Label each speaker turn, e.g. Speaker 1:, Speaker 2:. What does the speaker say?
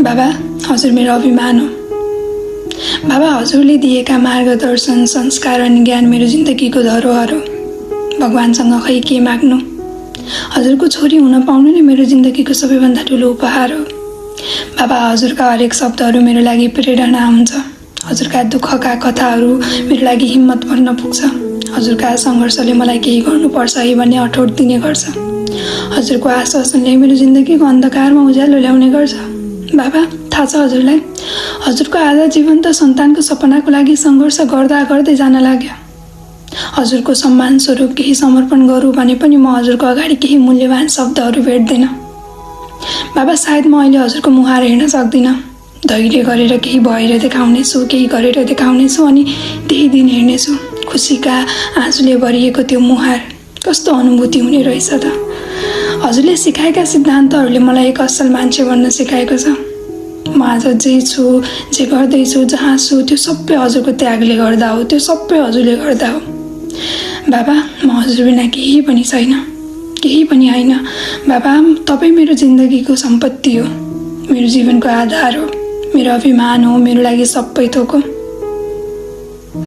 Speaker 1: बाबा, हजुर मेरो अभिमान हो। बाबा, हजुरले दिएका मार्गदर्शन, संस्कार अनि ज्ञान मेरो जिन्दगीको धरोहर हो। भगवानसँग खै के माग्नु, हजुरको छोरी हुन पाउनु नै मेरो जिन्दगीको सबैभन्दा ठुलो उपहार हो। बाबा, हजुरका हरेक शब्दहरू मेरो लागि प्रेरणा हुन्छ। हजुरका दुःखका कथाहरू मेरो लागि हिम्मत भन्न पुग्छ। हजुरका सङ्घर्षले मलाई केही गर्नुपर्छ है भन्ने अठोट दिने गर्छ। हजुरको आश्वासनले मेरो जिन्दगीको अन्धकारमा उज्यालो ल्याउने गर्छ। बाबा, थाहा छ हजुरलाई, हजुरको आधा जीवन त सन्तानको सपनाको लागि सङ्घर्ष गर्दा गर्दै जान लाग्यो। हजुरको सम्मान स्वरूप केही समर्पण गरौँ भने पनि म हजुरको अगाडि केही मूल्यवान शब्दहरू भेट्दिनँ। बाबा, सायद म अहिले हजुरको मुहार हेर्न सक्दिनँ। धैर्य गरेर केही भएर देखाउनेछु, केही गरेर देखाउनेछु अनि त्यही दिन हेर्नेछु खुसीका आँसुले भरिएको त्यो मुहार। कस्तो अनुभूति हुने रहेछ त। हजुरले सिकाएका सिद्धान्तहरूले मलाई एक असल मान्छे बन्न सिकाएको छ। म आज जे छु, जे गर्दैछु, जहाँ छु त्यो सबै हजुरको त्यागले गर्दा हो, त्यो सबै हजुरले गर्दा हो। बाबा, म हजुर बिना केही पनि छैन, केही पनि होइन। बाबा, तपाईँ मेरो जिन्दगीको सम्पत्ति हो, मेरो जीवनको आधार हो, मेरो अभिमान हो, मेरो लागि सबै थोक हो।